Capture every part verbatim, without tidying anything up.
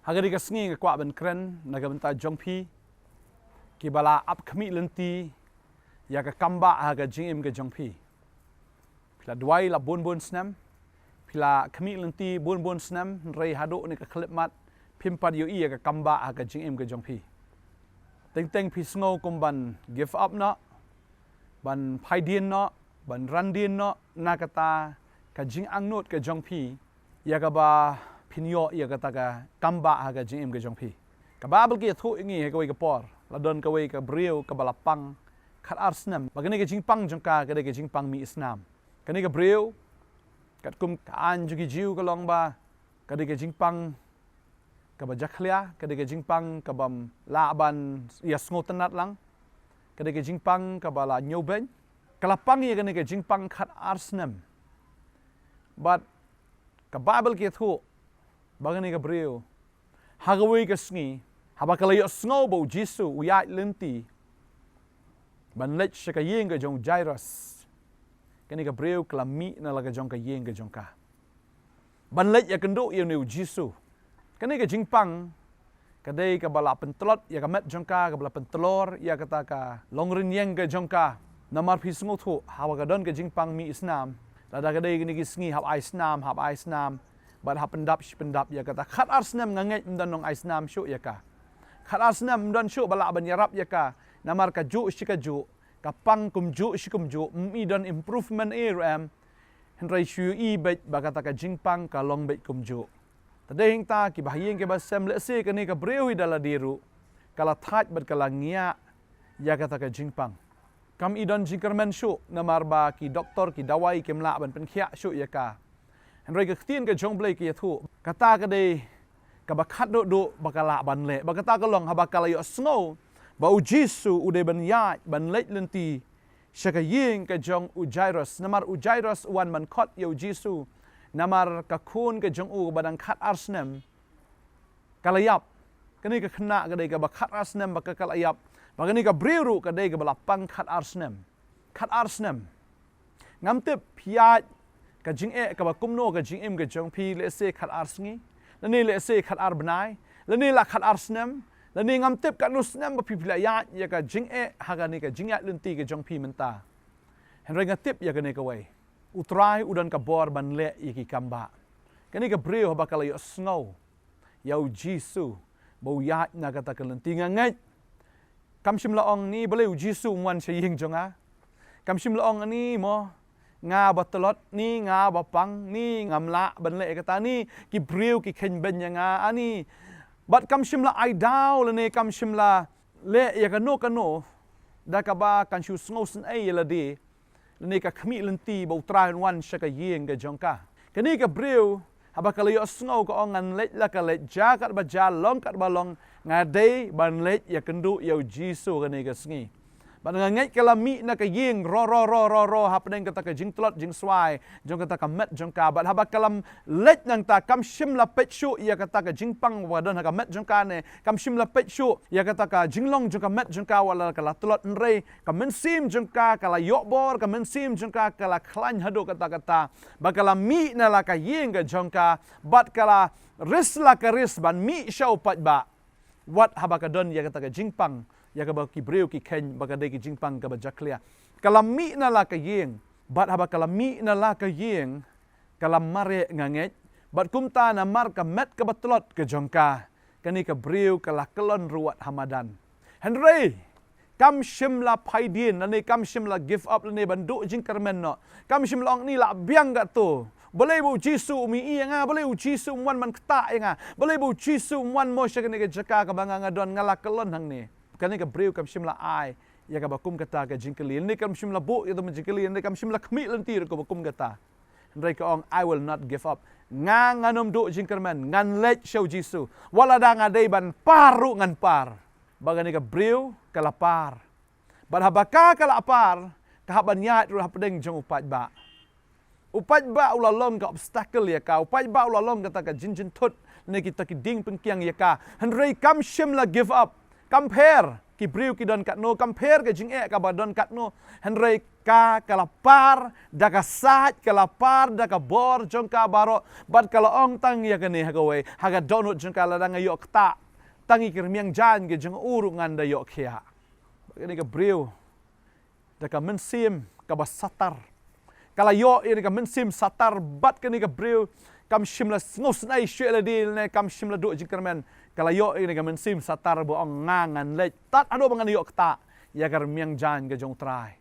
Ha kane ka sngi nga kwah ban kren na ka bynta jong phi kiba la ap khmih lynti ïa ka kambah ha ka jingim ka jong phi. Phi la duwai la bun bun snem, phi la khmih lynti bun bun snem, hynrei haduh kane ka khyllipmat phim pat ïohi ïa ka kambah ha ka jingim ka jong phi. Teng teng phi sngew kum ban give up noh, ban phai dien noh, ban ran dien noh na kata ka jingangnud ka jong phi, ïa kaba phin ïoh ïa kata ka kambah ha ka jingim ka jong phi. Ka Baibl ka ïathuh ïa ngi ha kawei ka por, la don kawei ka briew kaba la pang khatar snem, ba kane ka jingpang jong ka ka dei ka jingpang mih snam. Kane ka briew, katkum ka aiñ jong ki Jiw, ka long ba ka dei ka jingpang kaba jakhlia, ka dei ka jingpang kabym lah ban ïa sngewtynnad lang, ka dei ka jingpang kaba la ñiewbeiñ. Ka la pang ïa kane ka jingpang khatar snem. Bad ka Baibl ka ïathuh ba kane ka briew, ha kawei ka sngi, haba ka la ïohsngew ba U Jisu u ïaid lynti ban leit sha ka ïing ka jong u Jairus, kane ka briew ka la mih na la ka jong ka ïing ka jong ka ban leit ïakynduh ïa une U Jisu. Kane ka jingpang ka dei kaba la pyntlot ïa ka met jong ka, kaba la pyntlor ïa kata ka longrynïeng ka jong ka. Namar phi sngewthuh, haba ka don ka jingpang mih snam, lada ka dei kine ki sngi hap ai snam, hap ai snam, bad hap pyndap shi pyndap ïa kata. Khatar snem nga ngeit ym don nong ai snam shuh ïa ka. Khatar snem ym don shuh ba lah ban ïarap ïa ka. Namar kajuh shi kajuh, ka pang kumjuh shi kumjuh, ym i don improvement ei ruh em. Hynrei shu ïohi beit ba kata ka jingpang ka long beit kumjuh. Te dei hangta kiba ha ïing kiba sem, lehse kane ka briew hi da lade ruh ka la thait bad ka la ngiah ïa kata ka jingpang. Kam i don jingkyrmen shuh namar ba ki doktor, ki dawai kim lah ban pynkhiah shuh ïa ka. Hynrei ka ktien ka jong U Blei ka ïathuh, kata ka dei kaba khatduh duh ba ka lah ban leh. Ba kata ka long haba ka la ïohsngew ba U Jisu u dei ban ïaid ban leit lynti sha ka ïing ka jong u Jairus. Namar u Jairus u wan ban khot ïa U Jisu namar ka khun ka jong u kaba dang khatar snem ka la ïap. Kane ka khynnah ka dei kaba khatar snem ba ka, ka la ïap. Ba kane ka briew ruh ka dei kaba la pang khatar snem. Khatar snem. Ngam tip phi ïaid ka jingeh kaba kumno ha ka jingim ka jong phi, lehse khatar sngi, lane lehse khatar bnai, lane la khatar snem, lane ngam tip katno snem ba phi, phi la ïaid ïa ka jingeh ha kane ka jingïaid lynti ka jong phi mynta. Hynrei nga tip ïa kane kawei, U Trai u don ka bor ban leh ïa ki kambah. Kane ka briew haba ka la ïohsngew ïa U Jisu ba u ïaid na kata ka lynti, nga ngeit kam shym la ong, ni balei U Jisu um wan sha ïing jong nga. Kam shym la ong, ni mo, nga ba tlot, ni nga ba pang, ni ngam lah ban leh ïa kata, ni ki briew ki kheiñbeiñ ïa nga, ani. Bad kam shym la ai daw lane kam shym la leh ïa kano kano da kaba kan shu sngewsynei ïa lade lane ka khmih lynti ba U Trai un wan sha ka ïing ka jong ka. Kane ka briew haba ka la ïohsngew ka ong, ngan leit la ka leit, jia kat ba jia, long kat ba long, nga dei ban leit ïakynduh ïa U Jisu kane ka sngi. Bad nga ngeit ka la mih na ka ïing ro ro ro ro ro hapdeng kata ka jingtlot jingswai jong kata ka met jong ka. Bad haba ka la leit nangta, kam shym la peit shuh ïa kata ka jingpang ba don ha ka met jong ka ne, kam shym la peit shuh ïa kata ka jinglong jong ka met jong ka wat la ka la tlot, hynrei ka mynsiem jong ka ka la ïoh bor, ka mynsiem jong ka ka la khlaiñ haduh katta ba ka la mih na la ka ïing ka jong ka, bad ka la rieh la ka rieh ban mih sha u paidbah. Wat haba ka don ïa kata ka jingpang ïa kaba ki briew ki kheiñ ba ka dei ka jingpang kaba jakhlia, ka la mih na la ka ïing. Bad haba ka la mih na la ka ïing, ka la mareh, nga ngeit. Bad kumta namar ka met kaba tlot ka jong ka, kane ka briew ka la kyllon ruh wat ha madan. Hynrei kam shym la phaidien lane kam shym la give up lane ban duh jingkyrmen noh. Kam shym la ong, ni lah biang katto. Balei ba U Jisu um ïohi ïa nga, balei U Jisu um wan ban ktah ïa nga, balei ba U Jisu um wan mo sha kane ka jaka kaba nga, nga don, nga la kyllon hangne. Kane ka briew kam shym la ai ïa kaba kum kata ka jingkylli, lane kam shym la buh ïa kata ka jingkylli, lane kam shym la khmih lynti ruh kaba kum kata. Hynrei ka ong, I will not give up. Nga ngan ym duh jingkyrmen, ngan leit sha U Jisu. Wat lada nga dei ban par ruh ngan par. Bad kane ka briew ka la par. Bad haba ka, ka la par, ka hap ban ïaid ruh hapdeng jong u paidbah. U paidbah u la long ka obstacle ïa ka, u paidbah u la long kata ka jingjynthut, ne kita ki dieng pyngkiang ïa ka. Hynrei kam shym la give up, kam pher. Ki briew ki don katno, kam pher ka jingeh kaba don katno, hynrei ka, ka la par da ka sait, ka la par da ka bor jong ka baroh, bad ka la ong tang ïa kane ha kawei, ha ka dohnud jong ka, lada nga ïoh ktah tang ïa ka rmiang jaiñ ka jong u ruh ngan da ïoh khiah. Kane ka briew da ka mynsiem kaba satar. Ka la ïoh ïa ka mynsiem satar bad kane ka briew kam shym la sngewsynei shuh ïa lade ne kam shym la duh jingkyrmen. Ka la ïoh ïa ka mynsiem satar ba ong nga ngan leit tad haduh ba ngan ïoh ktah ïa ka rmiang jaiñ ka jong u Trai.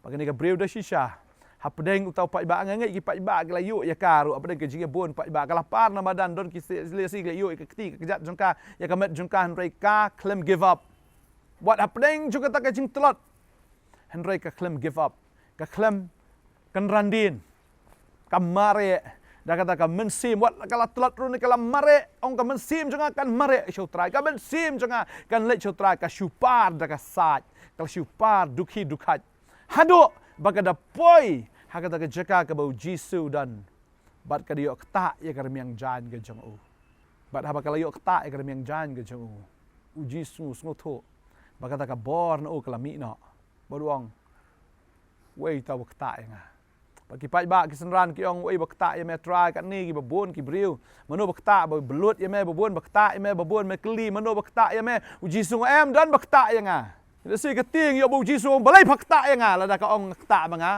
Bad kane ka briew da shisha, hapdeng uta u paidbah, nga ngeit ki paidbah ki la ïoh ïa ka ruh, hapdeng ka jingïabun paidbah, ka la par na madan, don ki se, lehse ki la ïoh ïa ka kti ka kjat jong ka, ïa ka met jong ka, hynrei ka khlem give up. Wat hapdeng jong kata ka jingtlot, hynrei ka khlem give up, ka khlem kynran dien, ka mareh da kata ka mynsiem, wat ka la tlot ruh ne ka la mareh, ong ka mynsiem jong nga kan mareh sha u Trai, ka mynsiem jong nga kan leit sha u Trai, ka shu par da ka sait, ka la shu par dukhi dukhait. Haduh ba ka da poi ha kata ka jaka kaba u Jisu u don. Bad ka da ïoh ktah ïa ka rmiang jaiñ ka jong u. Bad haba ka la ïoh ktah ïa ka rmiang jaiñ ka jong u, u Jisu u sngewthuh ba kata ka bor na u ka la mih noh. Bad u ong, wei uta uba ktah ïa nga? Bad ki paidbah ki synran ki ong, wei ba ktah ïa me Trai, katne kiba bun ki briew. Mano ba ktah, ba lut ïa me, ba bun ba ktah ïa me, ba bun me kylli, mano ba ktah ïa me? U Jisu u ong, em don ba ktah ïa nga. Lehse ka tieng ïoh ba u Jisu u ong, balei pha ktah ïa nga lada ka ong ktah ba nga?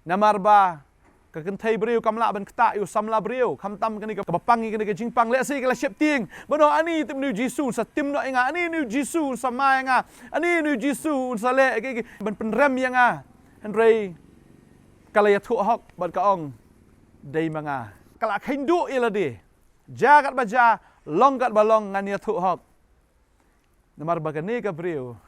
Namar ba ka kynthei briew kam lah ban ktah ïa u samla briew, khamtam kane kaba pang ïa kane ka jingpang, lehse ka la sheptieng. Mano, ani tip une u Jisu un sa tim noh ïa nga, ani une u Jisu un sa mai ïa nga, ani une u Jisu un sa leh ïa ka, ka ban pynrem ïa nga. Hynrei ka la ïathuh hok bad ka ong, dei ma nga. Ka la kheiñ duh ïa lade. Jia katba jia, long katba long, ngan ïathuh hok. Namar ba kane ka briew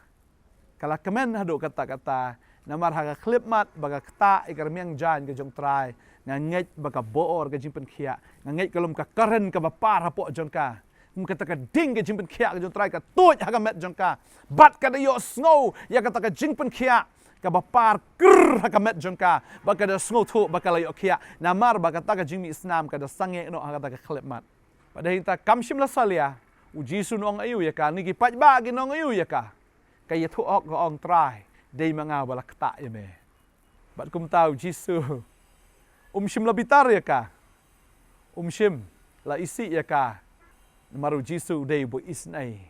ka la kmen haduh katta katta, namar ha ka khyllipmat ba ka ktah ïa ka rmiang jaiñ ka jong u Trai, nga ngeit ba ka bor ka jingpynkhiah, nga ngeit ka long ka current kaba par hapoh jong ka. Kum kata ka ding ka jingpynkhiah ka jong u Trai ka tuid ha ka met jong ka. Bad ka da ïohsngew ïa kata ka jingpynkhiah kaba par kyrr ha ka met jong ka. Bad ka da sngewthuh ba ka la ïoh khiah. Namar ba kata ka jingmih snam ka da sangeh noh ha kata ka khyllipmat. Bad hynrei kam shym la salia, u Jisu un ong aïu ïa ka, ne ki paidbah kin ong aïu ïa ka. Ka ïathuh hok, ka ong, Trai, dei ma nga ba la ktah ïa me. Bad kumta u Jisu um shym la bitar ïa ka. Um shym la isih ïa ka. Namar u Jisu u dei uba isynei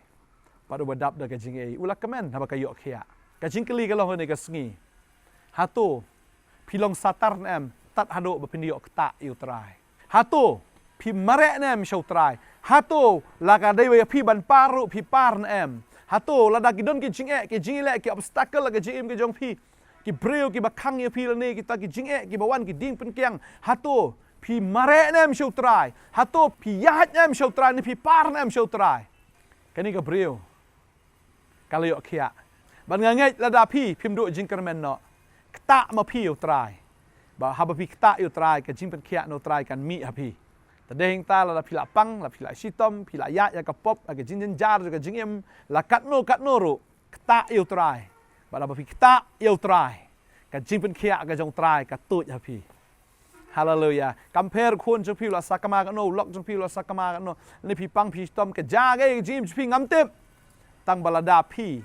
bad uba dap da ka jingaiei. U la kmen haba ka ïoh khiah. Ka jingkylli ka long ha kane ka sngi, hato phi long satar ne em tad haduh ba phin ïoh ktah ïa u Trai? Hato phi mareh ne em sha u Trai? Hato la ka dei ïa phi ban par ruh phi par ne em? Hato lada ki don ki jingeh, ki jingïaleh, ki obstacle ha ka jingim ka jong phi, ki briew kiba khang ïa phi lane kita ki jingeh kiba wan ki dieng pynkiang, hato phi mareh ne em sha u Trai? Hato phi ïaid ne em sha u Trai, ne phi par ne em sha u Trai? Kane ka briew ka la ïoh khiah. Bad nga ngeit lada phi phim duh jingkyrmen noh, ktah ma phi ïa u Trai. Ba haba phi ktah ïa u Trai, ka jingpynkhiah na u Trai kan mih ha phi. Te dei hangta lada phi la pang, la phi la shitom, phi la ïaid ïa ka pop, ïa ka jingjynjar jong ka jingim, la katno katno ruh, ktah ïa u Trai. Bad haba phi ktah ïa u Trai, ka jingpynkhiah ka jong u Trai ka tuid ha phi. Haleluya. Kam pher u khun jong phi u la sakma katno, u lok jong phi u la sakma katno, ne phi pang phi shitom, ka jia kaei ka jingim jong phi ngam tip. Tang ba lada phi,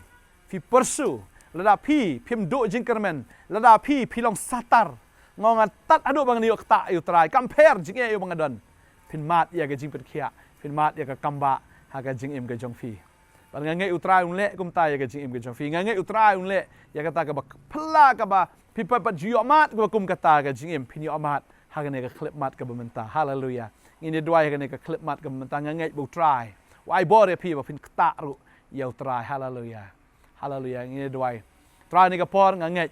phi pursue, lada phi phim duh jingkyrmen, lada phi phi long satar, nga ong nga tad haduh ba ngan ïoh ktah ïa u Trai, kam pher jingeh ïa ba nga don, phin mad ïa ka jingpynkhiah, phin mad ïa ka kambah ha ka jingim ka jong phi. Bad nga ngeit u Trai un leh kumta ïa ka jingim ka jong phi. Nga ngeit u Trai un leh ïa kata kaba phylla kaba phi pat pat ju ïoh mad kaba kum kata ka jingim phin ïoh mad ha kane ka khyllipmat kaba mynta. Haleluya. Ngin ïa duwai ha kane ka khyllipmat kaba mynta, nga ngeit ba u Trai u ai bor ïa phi ba phin ktah ruh ïa u Trai. Haleluya. Haleluya. Ngin ïa duwai. Trai, ha kane ka por nga ngeit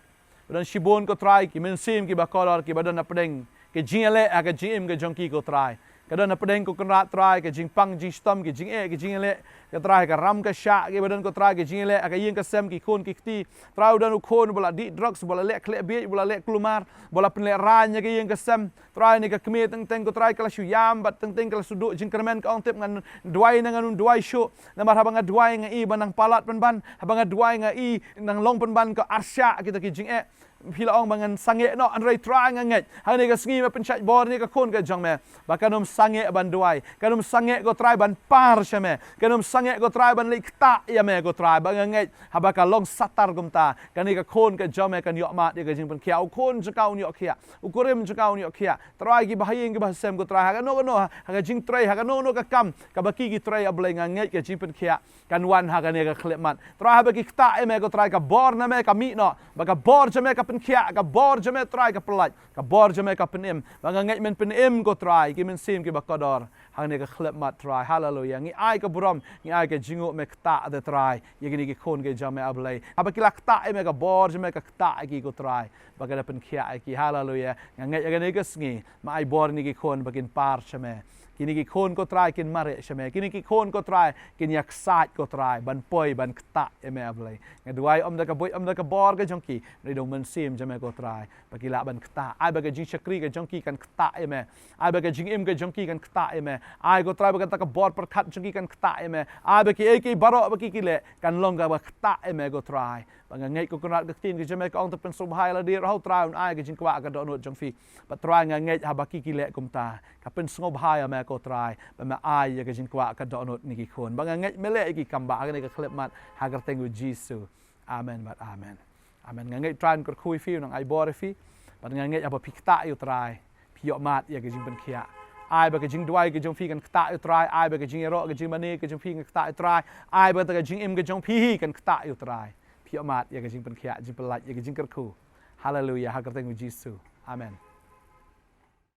ba don shibun, ko Trai, ki mynsiem kiba kolor kiba don hapdeng ka jingïaleh ha ka jingim ka jong ki, ko Trai. Ka don hapdeng, ko Kynrad Trai, ka jingpang jingshitom, ki jingeh ki jingïaleh, ko Trai, ka ram ka shah kiba don, ko Trai, ka jingïaleh ha ka ïing ka sem, ki khun ki kti. Trai, u don u khun uba la dih drugs, uba la leh khleh bieit, uba la leh kulmar, uba la pynlehrain ïa ka ïing ka sem. Trai, ne ka kmie teng teng, ko Trai, ka la shu ïam bad teng teng ka la shu duh jingkyrmen, ka ong tip, ngan duwai ne ngan ym duwai shuh. Namar haba nga duwai nga i ba nang palat pynban, haba nga duwai nga i nang long pynban ka arshah kita ki jingeh. Phi la ong ba ngan sangeh noh, hynrei Trai nga ngeit ha kane ka sngi me pynshait bor ïa kane ka khun ka jong me ba kan ym sangeh ban duwai, kan ym sangeh ko Trai ban par sha me, kan ym sangeh ko Trai ban leit ktah ïa me ko Trai. Ba nga ngeit haba ka long satar kumta, kane ka khun ka jong me kan ïoh mad ïa ka jingpynkhiah, u khun jong ka un ïoh khiah, u kurim jong ka un ïoh khiah. Trai, kiba ha ïing kiba ha sem ko Trai, ha kano kano, ha ka jingtrei, ha kano kano ka kam kaba ki ki trei, A Blei, nga ngeit ka jingpynkhiah kan wan ha kane ka khyllipmat. Trai, haba ki ktah ïa me ko Trai, ka bor na me ka mih noh, ba ka bor jong me ka pynkhiah, ka bor jong me Trai ka pyllait, ka bor jong me ka pynim. Ba nga ngeit men pynim ko Trai ki mynsiem kiba kordor ha kane ka khyllipmat Trai. Haleluya. Ngi ai ka burom, ngi ai ka jingnguh, me ktah de Trai ïa kine ki khun ki jong me, A Blei. Haba ki la ktah ïa me, ka bor jong me ka ktah ïa ki ko Trai, ba ka da pynkhiah ïa ki. Haleluya. Nga ngeit ha kane ka sngi me ai bor ïa kine ki khun ba kin par sha me. Kine ki khun ko Trai kin mareh sha me. Kine ki khun ko Trai kin ïaksaid ko Trai ban poi ban ktah ïa me, A Blei. Nga duwai ym da ka buit, ym da ka bor ka jong ki, hynrei da u Mynsiem jong me ko Trai, ba ki lah ban ktah. Ai ba ka jingshakri ka jong ki kan ktah ïa me. Ai ba ka jingim ka jong ki kan ktah ïa me. Ai ko Trai ba kata ka bor pyrkhat jong ki kan ktah ïa me. Ai ba kiei kiei baroh ba ki ki leh kan long kaba ktah ïa me ko Trai. Ba nga ngeit, Ko Konrad, ka ktien ka jong me ka ong, to pynsngewbha ïa lade, Trai, un ai ka jingkwah ka dohnud jong phi. Bad Trai, nga ngeit haba ki ki leh kumta, ka pynsngewbha ïa me ko Trai ba me ai ïa ka jingkwah ka dohnud ïa kine ki khun. Ba nga ngeit me leh ïa ki kam ba ha kane ka khyllipmat, ha ka kyrteng u Jisu. Amen bad amen. Amen. Nga ngeit Trai un kyrkhu ïa phi, un nang ai bor ïa phi. Bad nga ngeit haba phi ktah ïa u Trai, phi ïoh mad ïa ka jingpynkhiah. Ai ba ka jingduwai ka jong phi kan ktah ïa u Trai. Ai ba ka jingïaroh, ka jingmane ka jong phi kan ktah ïa u Trai. Ai ba kata ka jingim ka jong phi hi kan ktah ïa u Trai. Phi ïoh mad ïa ka jingpynkhiah, jingpyllait, ïa ka jingkyrkhu. Haleluya, ha ka kyrteng u Jisu. Amen.